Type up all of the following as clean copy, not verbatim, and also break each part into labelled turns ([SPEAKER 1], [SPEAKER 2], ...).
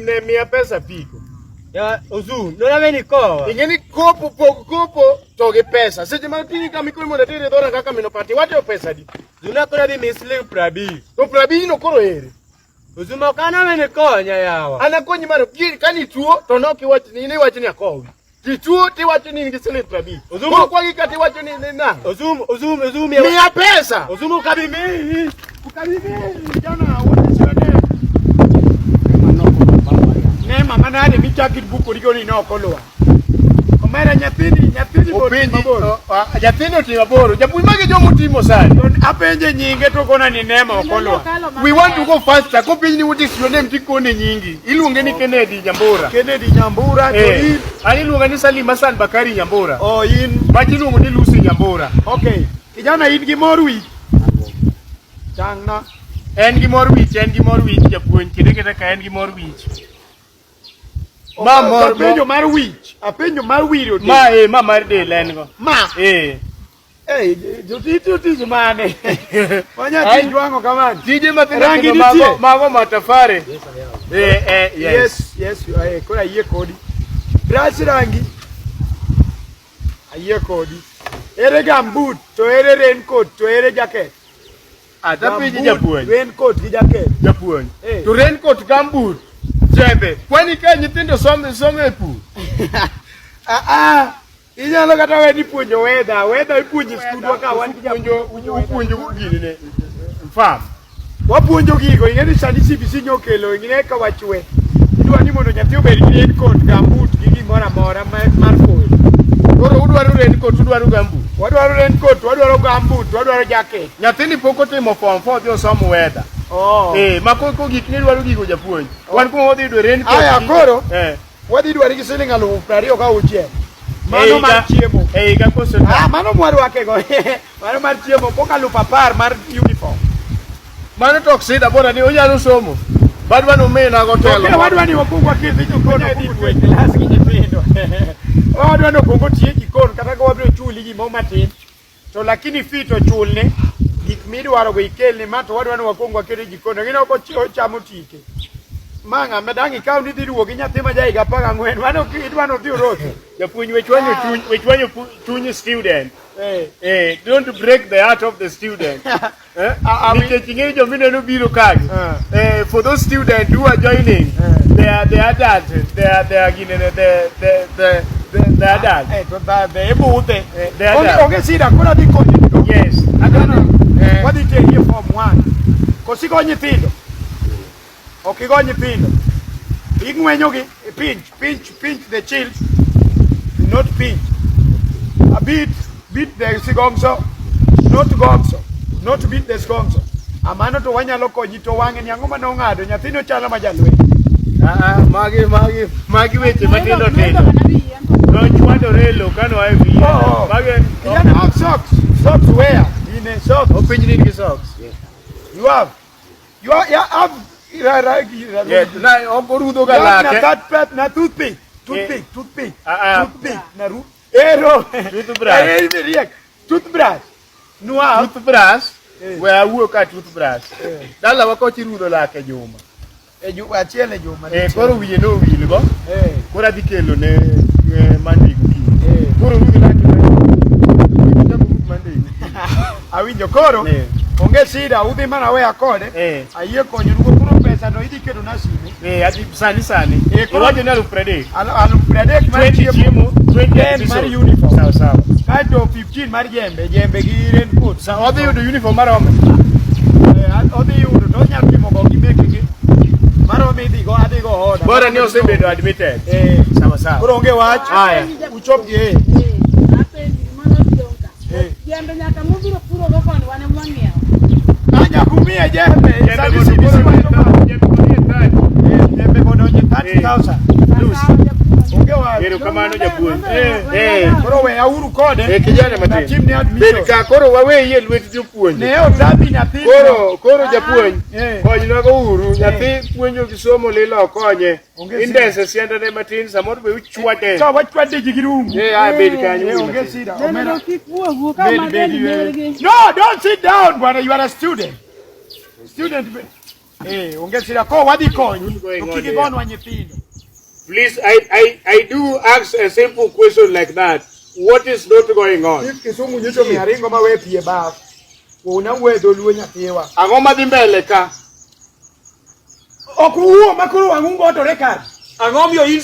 [SPEAKER 1] ne miya pesa apiko.
[SPEAKER 2] Ya Ozu, nona weni kowa.
[SPEAKER 1] Ing'e ni kopo pok kopo to gi pesa. Seche ma tingi kama ikoni mondo atere dhora kaka mino pati wacho pesa di.
[SPEAKER 2] Zuna kora bi mi siling 50.
[SPEAKER 1] To 50 no koro ere.
[SPEAKER 2] Ozu ma kana weni konya yawa.
[SPEAKER 1] An akonyi maro kani tuo to nok iwach ni iwach ni akowi. Tituo tiwacho ni in gi siling 50.
[SPEAKER 2] Ozumo.
[SPEAKER 1] Koro kwagi ka tiwacho ni ni na.
[SPEAKER 2] Ozumu, ozumu, ozumu.
[SPEAKER 1] Miya pesa.
[SPEAKER 2] Ozumu kabi mi.
[SPEAKER 3] Ukabi mi jana what is your name? Ne mama nade michaki bukorigo ni nok olwa. Omera nyathini nyathini bor
[SPEAKER 1] Openji
[SPEAKER 3] mabor.
[SPEAKER 1] nyathini otimo mabor. Japuonj magi joma otimo sani.
[SPEAKER 3] To apenje nyinge to kona ni Nema ok olwa.
[SPEAKER 1] We want to go faster. Kopenji ni what is your name tikone nyingi. Iluonge ni Kennedy Nyambura.
[SPEAKER 3] Kennedy Nyambura to
[SPEAKER 1] Eh,
[SPEAKER 3] in
[SPEAKER 1] an iluonga ni Salim Hassan Bakari Nyambura.
[SPEAKER 3] oh in
[SPEAKER 1] Mach iluongo ni Lucy Nyambura.
[SPEAKER 3] okay. Kijana in gi mor wich. Tang'na.
[SPEAKER 1] En gi mor wich, en gi mor wich japuonj. Kinde kata ka en gi mor wich. Ma mor
[SPEAKER 3] apenjo mar wich. Apenjo mar wiro del.
[SPEAKER 1] Ma eh, ma mar del en go.
[SPEAKER 3] Ma.
[SPEAKER 1] Eh.
[SPEAKER 3] Eh, jotich tich mane? Wanya tich jwang'o kamano.
[SPEAKER 1] Tije mathindo
[SPEAKER 3] Rangi
[SPEAKER 1] thindo
[SPEAKER 3] nitie?
[SPEAKER 1] mago mago matafare. Eh, eh, yes.
[SPEAKER 3] Yes, yes, koro ayie kodi. Brush rangi. Ayie kodi. Ere gumboot, to ere raincoat, to ere jacket.
[SPEAKER 1] Atapenji
[SPEAKER 3] Gumboot,
[SPEAKER 1] japuonj.
[SPEAKER 3] Raincoat gi jacket.
[SPEAKER 1] Japuonj.
[SPEAKER 3] Eh.
[SPEAKER 1] To raincoat gumboot. Jembe. Kwani ka nyithindo somo somo e pur.
[SPEAKER 3] Ah ah. Inyalo kata we ni puonjo weather, weather ipuonjo e skundwa ka wan gi
[SPEAKER 1] Upuonjo
[SPEAKER 3] japuonj.
[SPEAKER 1] upuonjo gini ne. Farm.
[SPEAKER 3] Wapuonjo gigo, ing'e ni sani CBC nyokelo, ing'e ka wachwe. Idwa ni mondo nyathi obed gi raincoat, gumboot gi gimoro amora mar koyo.
[SPEAKER 1] Koro udwaro raincoat, udwaro gumboot.
[SPEAKER 3] Wadwaro raincoat, wadwaro gumboot, wadwaro jacket.
[SPEAKER 1] Nyathini pok otimo form 4 dhi osomo weather.
[SPEAKER 3] Oh.
[SPEAKER 1] Eh, ma koko gik ni dwaro gigo japuonj. Wan kuma wadhi yudo raincoat.
[SPEAKER 3] Aya, koro?
[SPEAKER 1] Eh.
[SPEAKER 3] Wadhi dwari gi siling 26,000. Mano
[SPEAKER 1] E
[SPEAKER 3] mar
[SPEAKER 1] higa-
[SPEAKER 3] chiemo.
[SPEAKER 1] E higa koso.
[SPEAKER 3] Ah, mano mwarwake go. Mano mar chiemo pok 10,000 mar uniform.
[SPEAKER 1] Mano to ok sida bora ni onyalo somo. Badwa no mina go telo.
[SPEAKER 3] Ok, wadwa ni wakwong wakedhi jikon odhi e klas gi nyithindo. Wadwa ni okwong otiye jikon kata ka wabiro chuli gimoro matin. To lakini fee to chulne gik midwaro go ikelne ma to wadwa ni wakwong wakete jikon. Lakini ok ochamo tike. Ma ng'ama dang' ikaw ni dhi duogo gi nyathi ma ja higa 14. Mano ok idwa ni odhi oroki.
[SPEAKER 1] Japuonj we chwanyo chuny, we chwanyo chuny student.
[SPEAKER 3] Eh.
[SPEAKER 1] Eh, don't break the heart of the student. Eh? Nikech ing'eyo joma ineno biro kagi. Eh, for those students who are joining, they are the adults, they are gine the adults.
[SPEAKER 3] Eh, to be ibudhe.
[SPEAKER 1] The adults.
[SPEAKER 3] Onge sida koro adhi konyi.
[SPEAKER 1] Yes.
[SPEAKER 3] Adwani
[SPEAKER 1] Eh.
[SPEAKER 3] wadhi teri e form 1. Koso igo nyithindo? Ok igo nyithindo. Ing'wenyogi, pinch, pinch, pinch the child. Not pinch. A bit, beat the sigongso, not gongso, not beat the sigongso. Amano to wanyalo konyi to wang'e ni ang'o mane ong'ado nyathino chalo ma jalweny.
[SPEAKER 1] Ah, ah, magi magi magi weche matindo tindo. Nochwadore e lowo kane oa e wiye.
[SPEAKER 3] Oh, oh.
[SPEAKER 1] Magi
[SPEAKER 3] Kijana have socks. Socks where? In a socks.
[SPEAKER 1] Openj ni gi socks.
[SPEAKER 3] You have. You are, you have.
[SPEAKER 1] Yeah, na ok orudho ga
[SPEAKER 3] You have na
[SPEAKER 1] lake.
[SPEAKER 3] that pet na toothpick. Toothpick, toothpick.
[SPEAKER 1] Ah, ah.
[SPEAKER 3] Toothpick na ru. Ero.
[SPEAKER 1] Toothbrush.
[SPEAKER 3] Eh, iriek. Toothbrush. No have.
[SPEAKER 1] Toothbrush.
[SPEAKER 3] Eh.
[SPEAKER 1] We awuo ka toothbrush. Dalawa kocha irudho lake Juma.
[SPEAKER 3] E juma achiel e juma.
[SPEAKER 1] Eh, koro wiye nowil go.
[SPEAKER 3] Eh.
[SPEAKER 1] Koro adhi kelo ne Monday gokinyi.
[SPEAKER 3] Eh.
[SPEAKER 1] Koro rudh lake Monday.
[SPEAKER 3] Awinjo koro.
[SPEAKER 1] Eh.
[SPEAKER 3] Onge sida udhi mana weya kode.
[SPEAKER 1] Eh.
[SPEAKER 3] Ayie konyoru go koro pesa no idhi keto na sime.
[SPEAKER 1] Eh, adhi sani sani.
[SPEAKER 3] Eh, koro-
[SPEAKER 1] Iwacho ni 30,000.
[SPEAKER 3] 30,000 mar
[SPEAKER 1] 20 chiemo, 20
[SPEAKER 3] 10 mar
[SPEAKER 1] episode.
[SPEAKER 3] uniform.
[SPEAKER 1] Sawa sawa.
[SPEAKER 3] Kaeto 15 mar jembe, jembe gi raincoat.
[SPEAKER 1] Sa odhi yudo uniform marome.
[SPEAKER 3] Eh, odhi yudo to onyalo timo go gi mekgi. Marome idhi go adhi go order.
[SPEAKER 1] Bora ni osebedo admitted.
[SPEAKER 3] Eh,
[SPEAKER 1] Sawa sawa.
[SPEAKER 3] koro onge wach.
[SPEAKER 1] Haya.
[SPEAKER 3] Uchop gi eh.
[SPEAKER 4] Apenji gimoro odong' ka.
[SPEAKER 3] Eh.
[SPEAKER 4] Jembe nyaka mubiro puro go koni wan ema wang'iewo.
[SPEAKER 3] Ah, nyaka umiye jembe.
[SPEAKER 1] Jembe
[SPEAKER 3] Sani
[SPEAKER 1] mondo
[SPEAKER 3] CBC
[SPEAKER 1] koro
[SPEAKER 3] wacho ma.
[SPEAKER 1] jembe mondo e
[SPEAKER 3] Eh, jembe mondo onye 30,000.
[SPEAKER 1] Loose.
[SPEAKER 4] Sawa, japuonj.
[SPEAKER 3] Onge wach.
[SPEAKER 1] Erokamano japuonj.
[SPEAKER 4] Eh,
[SPEAKER 1] Eh.
[SPEAKER 3] Koro we auru kode.
[SPEAKER 1] Eh, kijana matin.
[SPEAKER 3] Natim ne admission.
[SPEAKER 1] Bed ka koro waweye e lwet jopuonj.
[SPEAKER 3] Ne otabi nyathi.
[SPEAKER 1] Koro japuonj.
[SPEAKER 3] Eh.
[SPEAKER 1] Konynago uru. Nyathi puonjo gi somo lilo okonye.
[SPEAKER 3] Onge sida.
[SPEAKER 1] Indese siandane matin samoro be uchwade.
[SPEAKER 3] Sawa wachwade ji gi rungu.
[SPEAKER 1] Eh, ah, bed kanyo.
[SPEAKER 3] Eh,
[SPEAKER 1] wuoyi
[SPEAKER 3] onge
[SPEAKER 1] matin.
[SPEAKER 3] sida.
[SPEAKER 4] Jembe
[SPEAKER 3] Omera.
[SPEAKER 4] no kik wuog ka
[SPEAKER 3] Bed,
[SPEAKER 4] ma
[SPEAKER 3] bed,
[SPEAKER 4] del
[SPEAKER 3] eh.
[SPEAKER 4] mergi.
[SPEAKER 3] No, don't sit down, bwana. You are a student. Student. Eh, onge sida ko wadhi konyi.
[SPEAKER 1] Going
[SPEAKER 3] To
[SPEAKER 1] on
[SPEAKER 3] kik
[SPEAKER 1] here.
[SPEAKER 3] igonwa nyithindo.
[SPEAKER 1] Please, I do ask a simple question like that. What is not going on?
[SPEAKER 3] Chief Kisumu nyocho mi aringo ma we pie baf. Una wuoyo dholuo nyathiwa.
[SPEAKER 1] Ang'o madhi mbele ka?
[SPEAKER 3] Ok uwuo ma koro wang'u ngotore kar.
[SPEAKER 5] Ang'o miyo in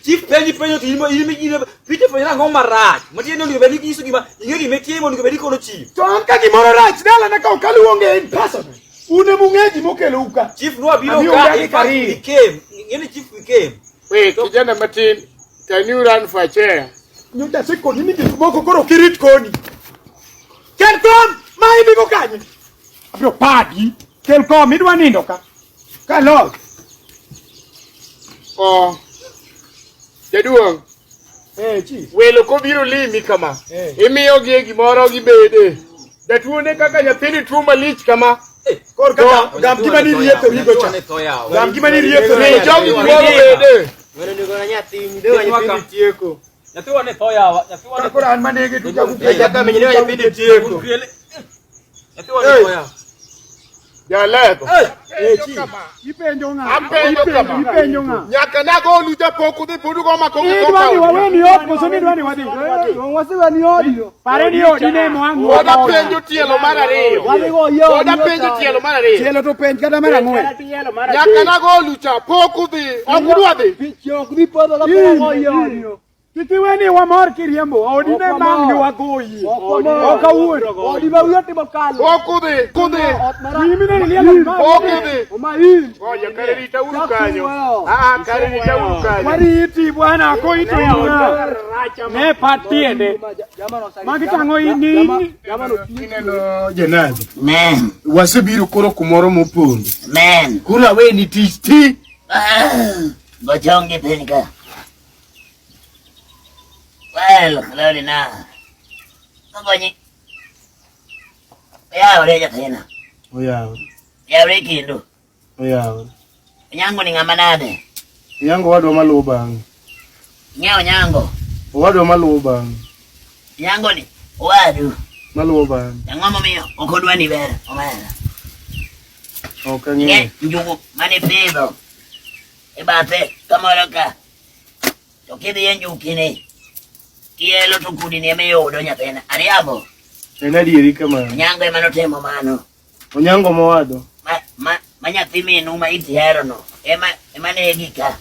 [SPEAKER 5] chief penji penjo to in in in pite penjo ang'o marach? Matiende onego bed ni inyiso gima ing'e gima itimo onego bed ni ikono chief.
[SPEAKER 3] To an ka gimoro rach dalana ka ok aluonge in person. Un ema ung'e gima okelou ka.
[SPEAKER 5] Chief nwabiro
[SPEAKER 3] Amiyo
[SPEAKER 5] ka
[SPEAKER 3] udagi
[SPEAKER 5] in fact
[SPEAKER 3] kariyo.
[SPEAKER 5] we came. Ing'e ni chief we came.
[SPEAKER 1] Wait, kijana matin, can you run for a chair?
[SPEAKER 3] Nyocha asekoni ni gik moko koro ok irit koni. Kel kom! Ma idhigo kanye? Abiro padi. Kel kom idwa nindo ka. Ka los.
[SPEAKER 1] Oh. Jaduong',
[SPEAKER 3] Eh, chief.
[SPEAKER 1] welo kobiro limi kama,
[SPEAKER 3] Eh.
[SPEAKER 1] imiyogi gimoro gibede. Jatuo ne kaka nyathini tuo malich kama.
[SPEAKER 3] Kor kaka gam gima ni rietho rigo cha. Gam gima ni rietho
[SPEAKER 1] Mi
[SPEAKER 3] rigo cha.
[SPEAKER 1] jogi gimoro bede.
[SPEAKER 2] Welo onego na nyathi, ndewa nyithindo tieko.
[SPEAKER 5] Nyathiwa ne tho yawa. Nyathiwa ne
[SPEAKER 3] Koro an manege to jagu
[SPEAKER 2] Nyaka menyo ndewa nyithindo tieko.
[SPEAKER 5] Nyathiwa ne tho yawa.
[SPEAKER 1] Jaleko.
[SPEAKER 3] Eh, chief. Ipenjo ng'a?
[SPEAKER 1] Apenjo kama.
[SPEAKER 3] Ipenjo ng'a?
[SPEAKER 1] Nyaka nagolu japok udhi pod ugo mako gi
[SPEAKER 3] Idwa ni
[SPEAKER 1] compound.
[SPEAKER 3] waweni ot koso ni idwa ni wadhi?
[SPEAKER 6] Waseweni odi.
[SPEAKER 3] Pare ni odi ne mwang'
[SPEAKER 1] Pod apenjo tielo mar ariyo.
[SPEAKER 6] Wadhi go yo.
[SPEAKER 1] Pod apenjo tielo mar ariyo.
[SPEAKER 3] Tielo to penj kata mar ang'wen.
[SPEAKER 1] Nyaka nagolu cha pok udhi. Ok udwa dhi.
[SPEAKER 6] Ok dhi podho ka pok ogo yo.
[SPEAKER 3] Kik iwe ni wamor kiriembo, odi
[SPEAKER 6] Ok
[SPEAKER 3] ne
[SPEAKER 6] wamor.
[SPEAKER 3] mang' ni wagoyi.
[SPEAKER 6] Ok wamor.
[SPEAKER 3] Ok awuon.
[SPEAKER 6] Odi ma wiye otimo kalo.
[SPEAKER 1] Pok udhi. Udhi.
[SPEAKER 6] Ot marach.
[SPEAKER 3] Wiyi mineno lielo ma-
[SPEAKER 1] Pok udhi.
[SPEAKER 6] Oma in.
[SPEAKER 1] Ngoja kare ritauru kanyo. Ah, ah, kare ritauru kanyo.
[SPEAKER 3] Wariti bwana koito ng'a. Ne pat tiende. Magi tang'o in in.
[SPEAKER 1] Ineno Jenabi.
[SPEAKER 7] Men,
[SPEAKER 1] Wasebiro koro kumoro mopondo.
[SPEAKER 7] men,
[SPEAKER 1] Koro aweni tich ti.
[SPEAKER 7] go chongi piny ka. Well, lori na. Ogonyi. Oyawore nyathina.
[SPEAKER 1] Oyawo.
[SPEAKER 7] Oyawore kendo.
[SPEAKER 1] Oyawo.
[SPEAKER 7] Onyango ni ng'ama nade?
[SPEAKER 1] Onyango owadwa maluwo bang'e.
[SPEAKER 7] Ing'eyo Onyango?
[SPEAKER 1] Owadwa maluwo bang'e.
[SPEAKER 7] Onyango ni owadu.
[SPEAKER 1] Maluwo bang'e.
[SPEAKER 7] Ang'o momiyo ok odwa ni ber omera?
[SPEAKER 1] Ok
[SPEAKER 7] Ing'e
[SPEAKER 1] ang'eyo.
[SPEAKER 7] njugu mane ipidho e bathe kamoro ka. To kidhi e njukini, kielo to kudini ema iyudo nyathina. Ariambo.
[SPEAKER 1] En adieri kamano.
[SPEAKER 7] Onyango ema notimo mano.
[SPEAKER 1] Onyango mowadwa.
[SPEAKER 7] Ma nyathi minu ma itiherono ema negi ka.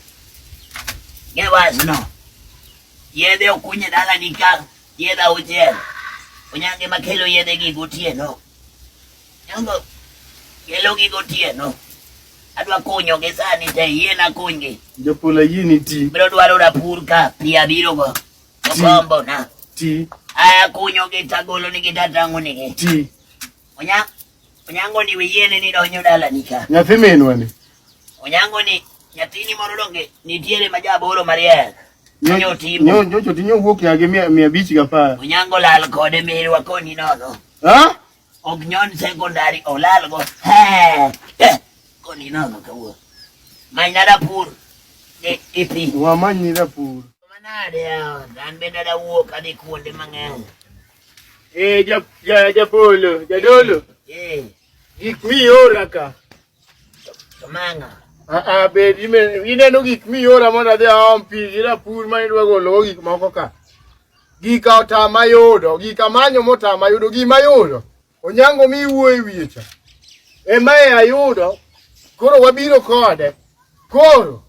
[SPEAKER 7] Ng'e wachno. Yedhe okunye dalani ka, yedhe auchiel. Onyango ema kelo yedhe gi gotieno. Onyango kelo gi gotieno. Adwa kunyo gi sani te, yiena kunygi.
[SPEAKER 1] Japol ayieni ti.
[SPEAKER 7] Biro dwaro rapur ka, pi abiro go. Okombo na.
[SPEAKER 1] Ti.
[SPEAKER 7] Aya kunyo gi tagolo nigi tatang'o nigi.
[SPEAKER 1] Ti.
[SPEAKER 7] Onyango ni wiyiene ni donjo dalani ka.
[SPEAKER 1] Nyathi minwa ni.
[SPEAKER 7] Onyango ni nyathini moro donge nitiere ma jaboro mariek. Nyocho timo.
[SPEAKER 1] Nyocho tinyo wuok ya gi 510.
[SPEAKER 7] Onyango lal kode mirwa koni nono.
[SPEAKER 1] Ha?
[SPEAKER 7] Ok nyon sekondari olal go. He. Koni nono kawuono. Manyna rapur. Ipi.
[SPEAKER 1] Wamanyni rapur.
[SPEAKER 7] Manade yawa, an bende adawuok adhi kuonde mang'eny.
[SPEAKER 1] Eh, japolo, jadolo.
[SPEAKER 7] Eh,
[SPEAKER 1] Gik miora ka.
[SPEAKER 7] to mang'a.
[SPEAKER 1] Ah, ah, bed ineno gik miora mondo adhi aom pi gi rapur ma idwa golo gik moko ka. Gika otama yudo, gika manyo motama yudo, gima yudo. Onyango mi wuoyo e wiye cha. Ema e ayudo, koro wabiro kode. Koro,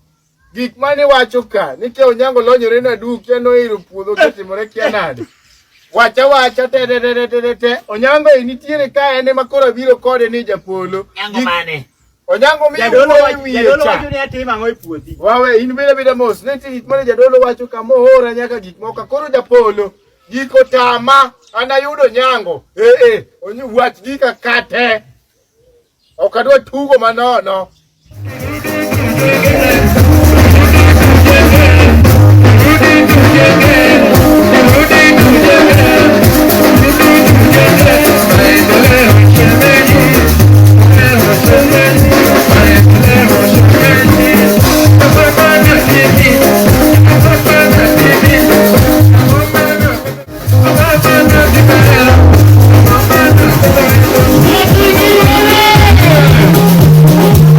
[SPEAKER 1] gik mane wacho ka, ni kia Onyango lonyore na duk, kia noiro puodho, kia timore kia nade. Wacha wacha te te te te te te. Onyango e nitiere ka en ema koro abiro kode ni japolo.
[SPEAKER 7] Onyango mane?
[SPEAKER 1] Onyango mi wuoyo e wiye
[SPEAKER 2] Jadolo
[SPEAKER 1] cha.
[SPEAKER 2] wacho ni atim ang'o e puothi.
[SPEAKER 1] Wawe in beda beda mos. Ne nitie gik mane jadolo wacho ka moora nyaka gik moko. Koro japolo, gik otama, an ayudo Onyango. Eh eh, onyu wach gika kate. Ok adwa tugo manono.
[SPEAKER 7] Thank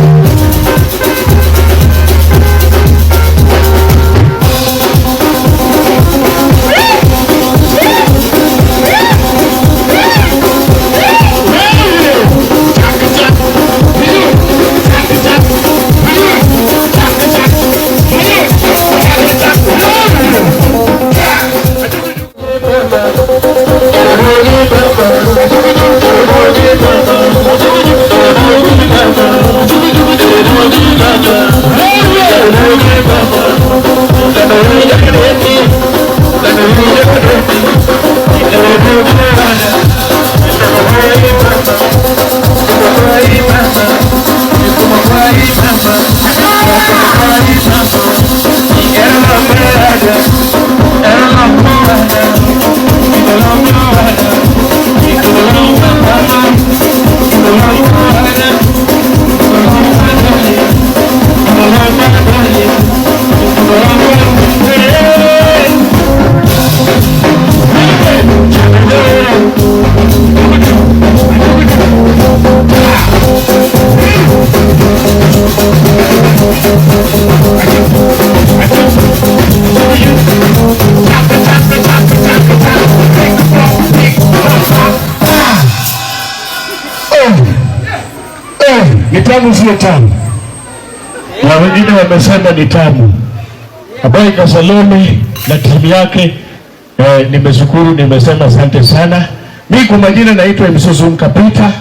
[SPEAKER 7] you.
[SPEAKER 1] Ni tamu sio tamu? Na wengine wamesema ni tamu. Abai Kasalome na timu yake nimeshukuru, nimesema asante sana. Mi kwa majina naitwa Msusu Mkapita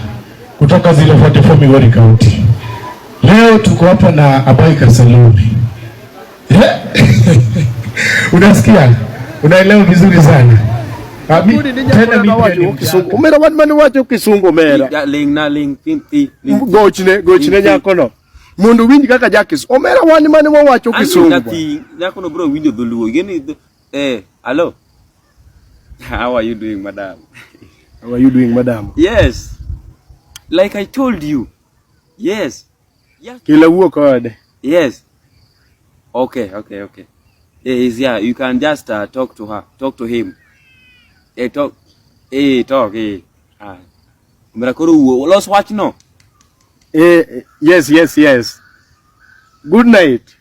[SPEAKER 1] kutoka 044 Migori County. Leo tuko hapa na Abai Kasalome. Unasikia? Unaelewa vizuri sana. Tena mimi pia ni Mkisumu.
[SPEAKER 8] Omera wan mane wacho Kisungu omera.
[SPEAKER 5] Ling na ling pinti.
[SPEAKER 8] Gochne, gochne nyakono. Mondo winj kaka jakis. Omera wan mane wawacho Kisungu.
[SPEAKER 5] Nyathi, nyakono bro winjo dholuo. Igeni hello. How are you doing, madam?
[SPEAKER 8] How are you doing, madam?
[SPEAKER 5] Yes. Like I told you. Yes. Yes.
[SPEAKER 8] Kila wuo kode.
[SPEAKER 5] Yes. Okay, okay, okay. He's here. You can just talk to her. Talk to him. Talk. Talk. Ah. Omera koro wuo. Los wach no.
[SPEAKER 8] Yes, yes, yes. Good night.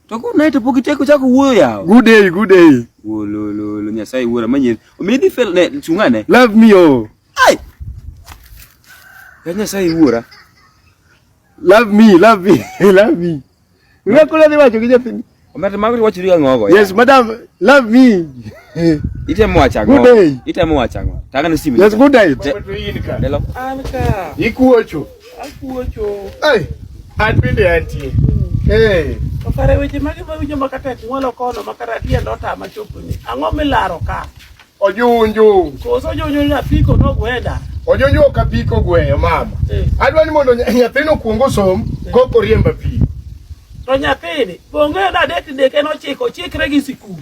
[SPEAKER 5] To good night pok itieko chako wuoyo yawa.
[SPEAKER 8] Good day, good day.
[SPEAKER 5] Wolololo Nyasaye wuora manyien. Omiyo idhi fel ne chung'ane.
[SPEAKER 8] Love me oh.
[SPEAKER 5] Ai. Ya Nyasaye wuora.
[SPEAKER 8] Love me, love me, love me. Ng'ako dhi wacho gi nyathini.
[SPEAKER 5] Omera mago wacho gi ang'o go?
[SPEAKER 8] Yes, madam, love me.
[SPEAKER 5] Itemo wacho ang'o?
[SPEAKER 8] Good day.
[SPEAKER 5] Itemo wacho ang'o? Tang'ane simu.
[SPEAKER 8] Yes, good day.
[SPEAKER 5] Hello.
[SPEAKER 4] An ka.
[SPEAKER 1] Ikuocho.
[SPEAKER 4] Akuocho.
[SPEAKER 1] Ai, an bende antie.
[SPEAKER 8] Eh.
[SPEAKER 4] To kare weche mage mawinjo makata ng'walo kono makata tienda otama choponi. Ang'o milaro ka?
[SPEAKER 1] Ojunju.
[SPEAKER 4] Koso ojunju ni apiko nogwenda.
[SPEAKER 1] Ojunju ok apiko gweyo mama. Adwa ni mondo nyathino okuong osom kok oriemb apiko.
[SPEAKER 4] To nyathini bonge na dek dek en ochiko chikre gi sikul.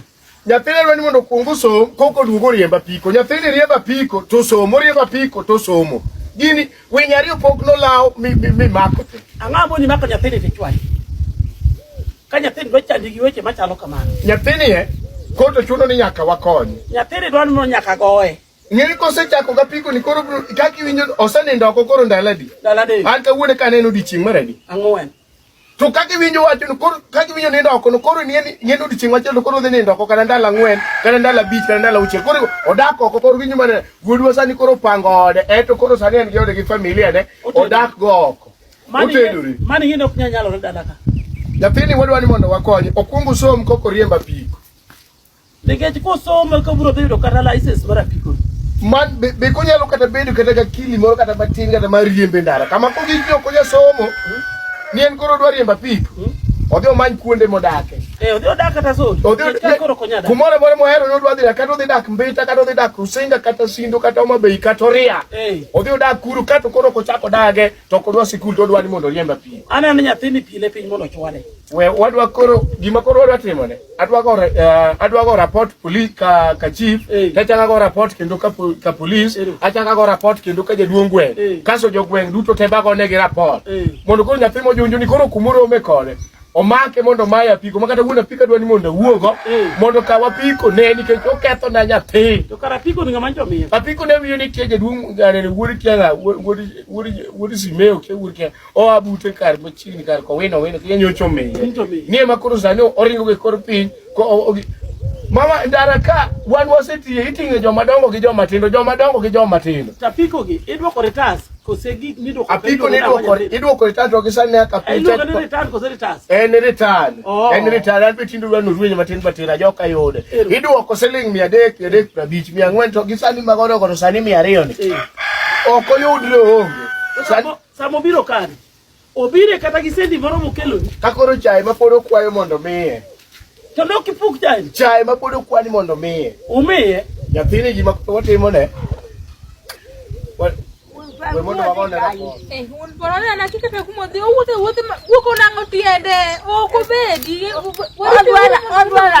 [SPEAKER 1] Nyathini adwa ni mondo okuong osom kok oduog oriemb apiko. Nyathini riembo apiko to somo, oriembo apiko to somo. Gini winy ariyo pok nolaw mi mako te.
[SPEAKER 4] Ang'o moni mako nyathini tichwanye? Ka nyathini dwa chandi gi weche machalo kamano.
[SPEAKER 1] Nyathini koro chuno ni nyaka wakony.
[SPEAKER 4] Nyathini dwa ni mondo nyaka goye.
[SPEAKER 1] Ng'eni kosechako ga piko ni koro kaka iwinjo osenindo oko koro ndalo adi?
[SPEAKER 4] Ndalo adek.
[SPEAKER 1] An kawuono ka aneno odiochieng' mar adi?
[SPEAKER 4] Ang'wen.
[SPEAKER 1] To kaka iwinjo wacho ni koro kaka iwinjo nindo oko no koro ng'eni odiochieng' machielo koro odhi nindo oko kata ndalo 4 kata ndalo 5 kata ndalo 6 koro odak oko koro winjo mana wuodwa sani koro opango ode eto koro sani en gi ode gi familia ne odak go oko. Otedore.
[SPEAKER 4] Mani ng'eni ok nyal nyalore dala ka.
[SPEAKER 1] Nyathini wadwa ni mondo wakonye okuong osom kok oriemb apiko.
[SPEAKER 4] Nikech kosomo ka biro dhi yudo kata license mar apiko.
[SPEAKER 1] Man be konyalo kata bedo kata ka kili moro kata matin kata mar riembe ndara. Kama kogik ni ok onya somo ni en koro odwa riembo apiko. Odhi omany kuonde modake.
[SPEAKER 4] Odhi odak kata Sori.
[SPEAKER 1] Odhi
[SPEAKER 4] koro ok onya dak.
[SPEAKER 1] Kumoro amora mohero ni odwa dhi dak, kata odhi dak Mbita, kata odhi dak Rusinga, kata Sindo, kata Homa Bay, kata Oria. Odhi odak kuro kato koro ok ochak odage to ok odwa sikul to odwa ni mondo oriemb apiko.
[SPEAKER 4] Aneno nyathini pile piny mondo ochwale.
[SPEAKER 1] We wadwa koro gima koro wadwa timo ne. Adwa go report police ka chief, tachaka go report kendo ka police, achaka go report kendo ka jaduong' gweng'. Kaso jogweng' duto te bago negi report. Mondo koro nyathi mojunju ni koro kumoro ome kode. Omake mondo omaye apiko, makata wuon apiko adwa ni mondo awuogo, mondo kaw apiko ne nikech oketho na nyathi.
[SPEAKER 4] To kar apiko ni ng'ama ncho miyo?
[SPEAKER 1] Apiko ne wiyo nitie jaduong' ng'ane wuod kia wuod Simeo kia wuod kia. Oa bute kar machiegni kar kowino wino kia nyocho miye. Ni ema koro sani oringo gi kor piny Mama ndara ka wan wasetiye iting'e joma dongo gi joma tindo, joma dongo gi joma tindo.
[SPEAKER 4] To apiko gi idwoko returns kose gik midwoko?
[SPEAKER 1] Apiko ni idwoko returns to gi sani nyaka piny.
[SPEAKER 4] Iluongo ni return kose returns?
[SPEAKER 1] En return. En return. An be tinde dwa norwenyo matin matin ajoka yude. Idwoko siling 300, 350, 400 to gi sani magodo godo sani 200 ni. Ok oyudre onge.
[SPEAKER 4] Sama obiro kani, Obire kata gi sendi moro mokeloni.
[SPEAKER 1] Ka koro chae ma pod okwayo mondo miye.
[SPEAKER 4] To ne ok ipuk chae ni.
[SPEAKER 1] Chae ma pod okwa ni mondo miye.
[SPEAKER 4] Umiye.
[SPEAKER 1] Nyathini gima watimo ne. We mondo wagone rapor.
[SPEAKER 9] Eh, un porone na kika kaka kumodhi owuotho awuotha guok onang'o tiende ok obedi.
[SPEAKER 10] Odwara odwara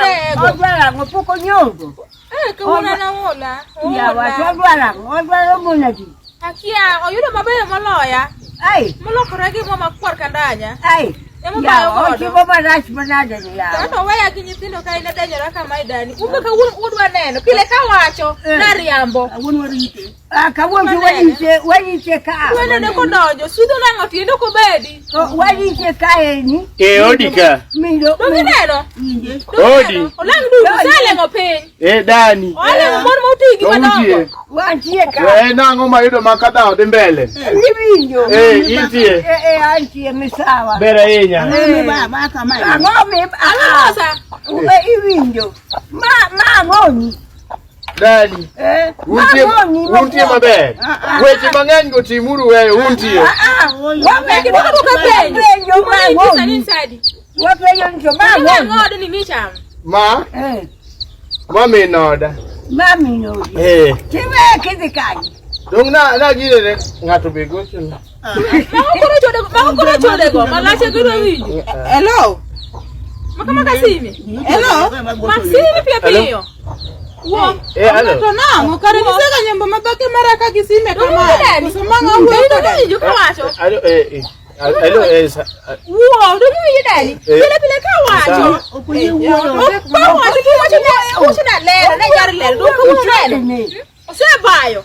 [SPEAKER 10] odwara ang'o pok onyombo.
[SPEAKER 9] Eh, kawuono an aola.
[SPEAKER 10] Yawa to odwaro ang'o? Odwaro mondo adi?
[SPEAKER 9] Akia, oyudo mabeyo moloya.
[SPEAKER 10] Ai.
[SPEAKER 9] Molokore gi mo makwar kandanya.
[SPEAKER 10] Ai.
[SPEAKER 9] Ema
[SPEAKER 10] Yawa
[SPEAKER 9] bayo godo.
[SPEAKER 10] otimo marach manade ni yawa.
[SPEAKER 9] To oweya gi nyithindo ka in adenyora kama e dani. Un be kawuono udwa neno. Pile kawacho, nariambo.
[SPEAKER 10] Ah, kawuono to warite warite ka.
[SPEAKER 9] Udwa neno kodonjo, sudho nang'o tiende ok obedi.
[SPEAKER 10] Warite ka eni.
[SPEAKER 1] Eh, odi ka.
[SPEAKER 10] Mindo.
[SPEAKER 9] Donge ineno?
[SPEAKER 1] Odi.
[SPEAKER 9] Olang' dudu, oseleng'o piny.
[SPEAKER 1] Eh, dani.
[SPEAKER 9] Oleng'o mon motigi
[SPEAKER 1] To
[SPEAKER 9] madongo.
[SPEAKER 1] untie.
[SPEAKER 10] Wantie ka.
[SPEAKER 1] We nang'o mayudo ma ka dhawo dhi mbele?
[SPEAKER 10] Iwinjo.
[SPEAKER 1] Eh, intie.
[SPEAKER 10] Eh, eh, antie misawa.
[SPEAKER 1] Ber ahinya.
[SPEAKER 10] Ang'o mi
[SPEAKER 9] Ang'o kosa?
[SPEAKER 10] Iwinjo. Ma ma ang'oni.
[SPEAKER 1] Dani.
[SPEAKER 10] Eh,
[SPEAKER 1] Untie,
[SPEAKER 10] ma ang'oni
[SPEAKER 1] untie maber. Weche mang'eny go timuru weyo untie.
[SPEAKER 10] Wapenjo
[SPEAKER 9] Wapenjo
[SPEAKER 10] ma ang'oni. Wapenjo ni to ma ang'oni.
[SPEAKER 9] Ang'o ni michamo?
[SPEAKER 1] Ma?
[SPEAKER 10] Eh.
[SPEAKER 1] Ma min oda.
[SPEAKER 10] Ma min odi.
[SPEAKER 1] Eh.
[SPEAKER 10] Tiwe kidhi kanye?
[SPEAKER 1] Dong na na gire ng'ato be gocho.
[SPEAKER 9] Mago koro chodego, mago koro chodego, malache gidwa winjo.
[SPEAKER 11] Hello.
[SPEAKER 9] Maka maka simi.
[SPEAKER 11] Hello.
[SPEAKER 9] Mak simi piyo piyo. Wuo.
[SPEAKER 1] Eh, hello.
[SPEAKER 11] To nang'o kare gisega nyombo mabake mara ka gisime
[SPEAKER 9] Donge
[SPEAKER 11] kamae.
[SPEAKER 9] ineno?
[SPEAKER 11] Koso mang'o wuoyo
[SPEAKER 9] Donge
[SPEAKER 11] koda?
[SPEAKER 9] iwinjo kawacho?
[SPEAKER 1] Hello, eh, eh. Hello, eh, sa-
[SPEAKER 9] Wuo, donge iwinjo dani?
[SPEAKER 1] Eh.
[SPEAKER 9] Pile pile kawacho. Kawacho to iwacho ni iwacho ni alero, ne jar lero. Donge kawuono uneno? Osebayo.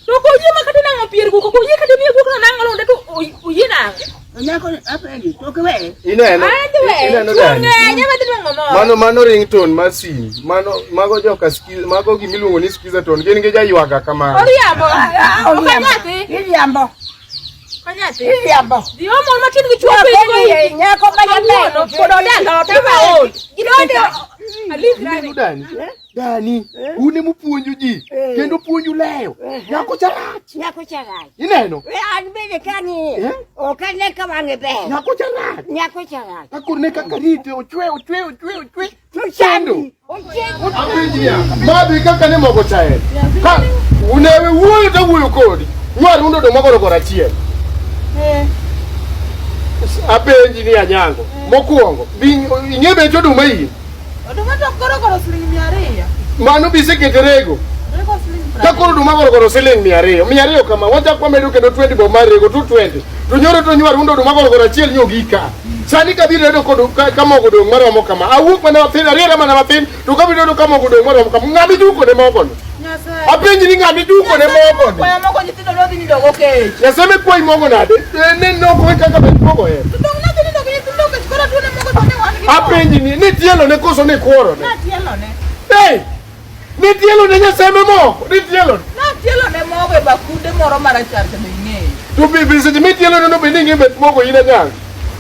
[SPEAKER 9] To ok oyie ma kata nang'o pier guok, ok oyie kata miyo guok no nang'o londe to oyie nang'o.
[SPEAKER 1] Ineno?
[SPEAKER 9] Adhi we.
[SPEAKER 1] Ineno
[SPEAKER 9] Chuo
[SPEAKER 1] dani?
[SPEAKER 9] ng'eny, ema dhi nwang'o moro.
[SPEAKER 1] Mano mano ringtone mar simu. Mano mago joka skiza, mago gimiluongo ni skiza tone. Gin gi jaywaga kamano.
[SPEAKER 9] Oriambo. Ok anyathi.
[SPEAKER 10] Iriambo.
[SPEAKER 9] Anyathi.
[SPEAKER 10] Iriambo.
[SPEAKER 9] Dhi omo matin gi chuo piny
[SPEAKER 10] Wapenjo
[SPEAKER 9] koiki.
[SPEAKER 10] nyako ma jaber.
[SPEAKER 9] Kawuono pod odak ot ema ool. Gidonjo. Alikre.
[SPEAKER 8] Dani, Dani, un ema upuonjo ji kendo puonju leyo. Nyako cha rach.
[SPEAKER 10] Nyako cha rach.
[SPEAKER 8] Ineno?
[SPEAKER 10] We an bende kang'iye. Ok ane ka wang'e ber.
[SPEAKER 8] Nyako cha rach.
[SPEAKER 10] Nyako cha rach.
[SPEAKER 8] Kakoro ne kaka rite ochwe ochwe ochwe ochwe.
[SPEAKER 10] To chandi. Ochendo.
[SPEAKER 1] Apenji ya, madhi kaka ne mogo chae. Ka unewe wuoyo to wuoyo kodi. Nyar undo do mogo goro achiel. Apenji ni anyango. Mokwongo, bi ing'e bech oduma in.
[SPEAKER 11] Oduma to koro koro siling 200.
[SPEAKER 1] Mano bisekete rego.
[SPEAKER 11] Rego siling
[SPEAKER 1] Ka koro oduma gorogoro siling 200. 200 kama wachak wamedo kendo 20 bo mar rego 220. To nyoro to nyar undo oduma gorogoro achiel nyogi ka. Sani kabiro yudo kod ka mogo dong' maromo kama. Awuok mana mathin, ariera mana mathin, to kabiro yudo ka mogo dong' maromo kama. Ng'ama iduko ne mogo ni?
[SPEAKER 11] Nyasaye.
[SPEAKER 1] Apenji ni ng'ama iduko ne mogo ni?
[SPEAKER 11] Kwaya moko nyithindo dwa dhi nindo go kech.
[SPEAKER 1] Nyasaye mekwayi mogo nade? Ne noko e kaka bech mogo en.
[SPEAKER 11] To dong' nodhi nindo gi nyithindo kech koro tuone mogo to ne wan gi.
[SPEAKER 1] Apenji ni nitielo ne koso ni kuoro ne?
[SPEAKER 11] Natielo ne.
[SPEAKER 1] Hey! Nitielo ne Nyasaye mogo, nitielo ne.
[SPEAKER 11] Natielo ne mogo e bakunde moro marachar to be ing'eyo.
[SPEAKER 1] To be seche mitielo ne no bende ing'e bech mogo in anyango.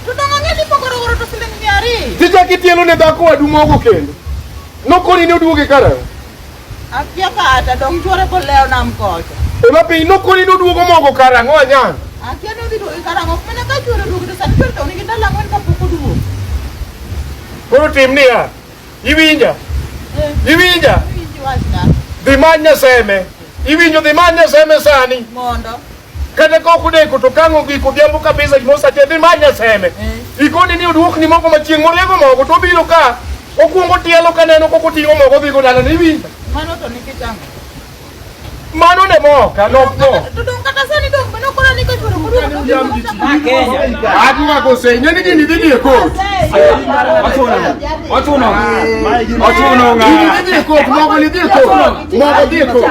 [SPEAKER 11] To dong' ang'e ni mogo gorogoro to siling 200.
[SPEAKER 1] Tichak itielo ne dhako wadu mogo kendo. Nokoni ni oduoge karang'o?
[SPEAKER 11] Akia kata dong' chuore bolewo nam kocha.
[SPEAKER 1] Ema piny nokoni ni oduogo mogo karang'o anyango?
[SPEAKER 11] Akia ni odhi duogo karang'o ok mana ka chuore oduogo to sani chuore to nigi ndalo ang'wen kapok oduogo.
[SPEAKER 1] Koro tim niya, iwinja? Iwinja?
[SPEAKER 11] Winji wachna
[SPEAKER 1] Dhi many Nyaseme. Iwinjo dhi many Nyaseme sani.
[SPEAKER 11] mondo.
[SPEAKER 1] Kata ka ok odeko to kang' ogik odhiambo kabisa gimoro sa achiel dhi many Nyaseme. Ikoni ni oduokni mogo ma chieng' moriego mogo to obiro ka okuongo tielo kaneno kok oting'o mogo odhigo dalane iwinjo?
[SPEAKER 11] Mano to nikech ang'o?
[SPEAKER 1] Mano ne moka nok mo.
[SPEAKER 11] To dong' kata sani dong' be nokona ni ka chuore ok oduogo to odhi duogo chako.
[SPEAKER 1] Adwa kose ing'e ni gini dhi dhi e kot.
[SPEAKER 5] Ochuno. Ochuno ng'a.
[SPEAKER 1] Gini dhi dhi e kot, mogo ni dhi e kot. Mogo dhi e kot.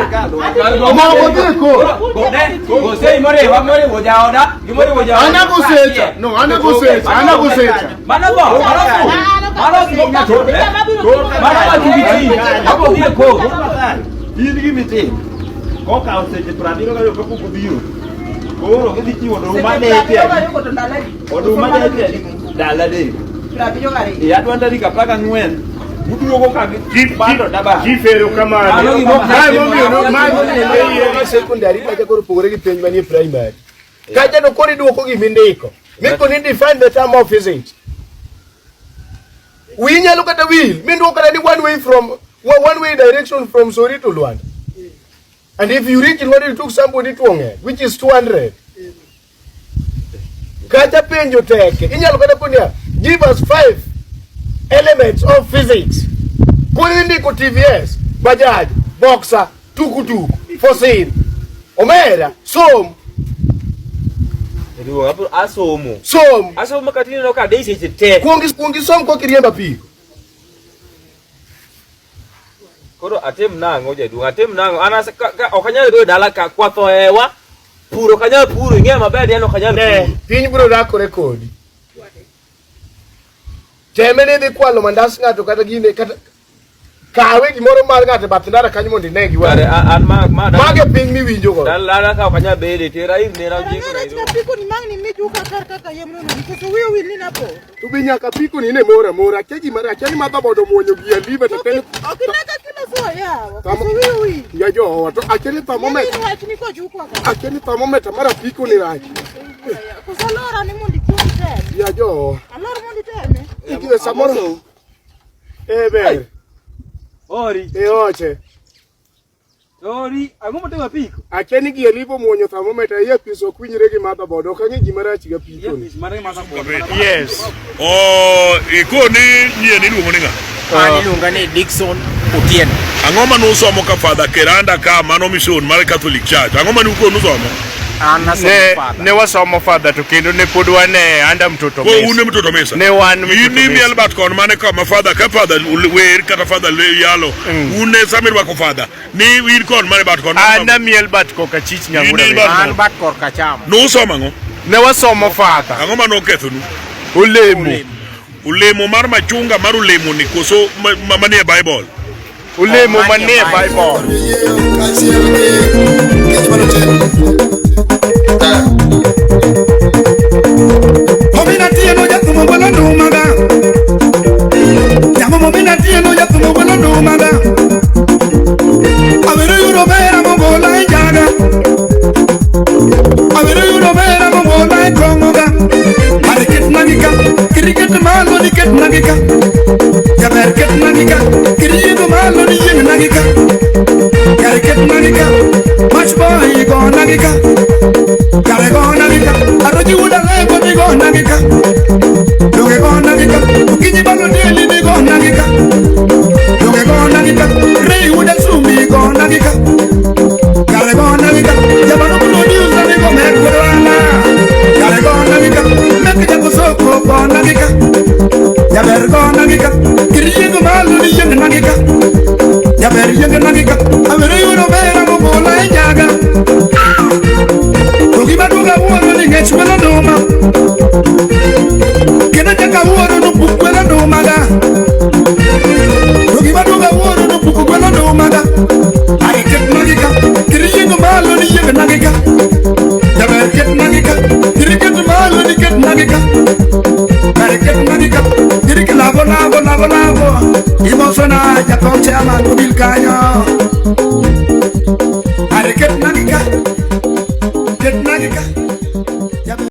[SPEAKER 1] Mogo dhi e kot.
[SPEAKER 5] Gosei moriwo moriwo jaoda, gimoriwo jaoda.
[SPEAKER 1] An agosecha. No, an agosecha. An agosecha.
[SPEAKER 5] Mano go, mano fu. Mano fu. Mano ma kibiti. Abo dhi e kot.
[SPEAKER 2] In gima itimo, kokawo seche 72 kapok obiro, koro gidhi chiwo oduma deche adi? Oduma deche adi? Ndalo adek.
[SPEAKER 11] 72.
[SPEAKER 2] E adwa tarik 14, uduogo ka gi bando daba.
[SPEAKER 1] Chief erokamano.
[SPEAKER 5] Mano gima ok
[SPEAKER 1] Mae momiyo no- mae momiyo ne yiero
[SPEAKER 8] Secondary kacha koro opogore gi penj manie primary. Kacha to koro iduoko gima indiko.
[SPEAKER 1] Miko ni define the term of physics. Wiyi nyalo kata wil mindwoko kata ni one way from one way direction from Sori to Luanda. And if you reach Luanda you took somebody to Ong'er, which is 200. Kata penjo tek. Inyalo kata puonja give us 5 elements of physics. Koro indiko TVS, Bajaj, Boxer, tukutuk, Fosin. Omera, som.
[SPEAKER 5] Jaduong' abro asomo.
[SPEAKER 1] Som.
[SPEAKER 5] Asomo kata ineno ka adei seche te.
[SPEAKER 1] Kuong isom koka iriembo apiko.
[SPEAKER 5] Koro atim nang'o jaduong'? Atim nang'o? An ase ka, ka, ok anyal bedo dala ka kwath ohewa. Puro ok anyal puro, ing'eyo maber ni an ok anyal
[SPEAKER 1] Ne,
[SPEAKER 5] puro.
[SPEAKER 1] piny biro rakore kodi. Teme ni idhi kwalo mandas ng'ato kata gine kata kawe gimoro mar ng'ato e bath ndara kanyo mondo ine gi
[SPEAKER 5] Kare
[SPEAKER 1] wang'i.
[SPEAKER 5] an ma ma
[SPEAKER 1] Mago e piny miwinjo godo.
[SPEAKER 5] Dala ka ok anyal bede, tera ir nera ojiko
[SPEAKER 11] Rach
[SPEAKER 5] Nairobi.
[SPEAKER 11] kapiko ni mang'ni mijuka kar kaka yem nono nikech wiyo wil ni napo.
[SPEAKER 1] To be nyaka apiko ni ne mora mora akia gima rach akia ni madho bodo muonyo gi aliva to ten
[SPEAKER 11] Ok inaka kila so yawa. Koso wiyo wil.
[SPEAKER 1] ya jowa to akia ni thermometer
[SPEAKER 11] Nini wach ni kojukwa ka.
[SPEAKER 1] akia ni thermometer mar apiko ni rach
[SPEAKER 11] Koso alora ni mondo ikuong teme.
[SPEAKER 1] ya jowa
[SPEAKER 11] Alor mondo iteme.
[SPEAKER 1] Ikiwe samoro eh ber
[SPEAKER 5] Ori.
[SPEAKER 1] e oche
[SPEAKER 5] Ori, ang'o motimo apiko?
[SPEAKER 1] Akia ni gi alivo muonyo thermometer iye apis ok winjre gi motherboard ok ang'e gima rach gi apiko ni.
[SPEAKER 12] Yes. Oh, ikoni nyien iluongo ni ng'a?
[SPEAKER 13] An iluonga ni Dickson Otieno.
[SPEAKER 12] Ang'o mane usomo ka Father Keranda ka mano mission mar Catholic Church? Ang'o mane ukonu somo?
[SPEAKER 13] An nasomo
[SPEAKER 1] Ne,
[SPEAKER 13] father.
[SPEAKER 1] ne wasomo father to kendo ne pod wan e under mtoto
[SPEAKER 12] Ko
[SPEAKER 1] mesa.
[SPEAKER 12] un e mtoto mesa.
[SPEAKER 1] Ne wan
[SPEAKER 12] In
[SPEAKER 1] mtoto
[SPEAKER 12] ni
[SPEAKER 1] mesa.
[SPEAKER 12] miel bat kon mane kama father ka father wer kata father le yalo. Un e sama irwako father. Ni in kon mane bat kon.
[SPEAKER 1] An amiel bat koka chich nyangura.
[SPEAKER 12] In e bat
[SPEAKER 13] An bat korka cham.
[SPEAKER 12] Nusomo ang'o?
[SPEAKER 1] Ne wasomo father.
[SPEAKER 12] Ang'o mane okethonu?
[SPEAKER 1] Olemo.
[SPEAKER 12] Olemo mar machunga mar olemo ni koso manie Bible?
[SPEAKER 1] Olemo manie Bible.
[SPEAKER 3] Momina tieno jathumo gwelo ndumaga. Jamo momina tieno jathumo gwelo ndumaga. Awero yudo bera mogola e jaga. Awero yudo bera mogola e kong'oga. Are ket nagika, kiri ket malo ni ket nagika. Jaber ket nagika, kiri yiego malo ni yieng nagika. Kare ket nagika, mach boy go nagika. Kare go nagika, aroji wuda lego ni go nagika. Doge go nagika, okinyi balo dieli ni go nagika. Doge go nagika, rei wuda sumi go nagika. Kare go nagika, jabano producer ni go mek godwana. Kare go nagika, mek jakusoko go nagika. Jaber go nagika, kiri yiego malo ni yieng nagika. Jaber yieng nagika, awero yudo bera mogola e nyaga. To gima duong' awuoro ni ng'ech gwelo nduma. Kendo nyaka awuoro ni puk gwelo nduma ga. To gima duong' awuoro ni puk gwelo nduma ga. Ai ket nagika, kiri yiengo malo ni yieng nagika. Jaber ket nagika, kiri ket malo ni ket nagika. Kare ket nagika, kiri kilabo labo labo labo. Imosona jakom chairman obil kanyo.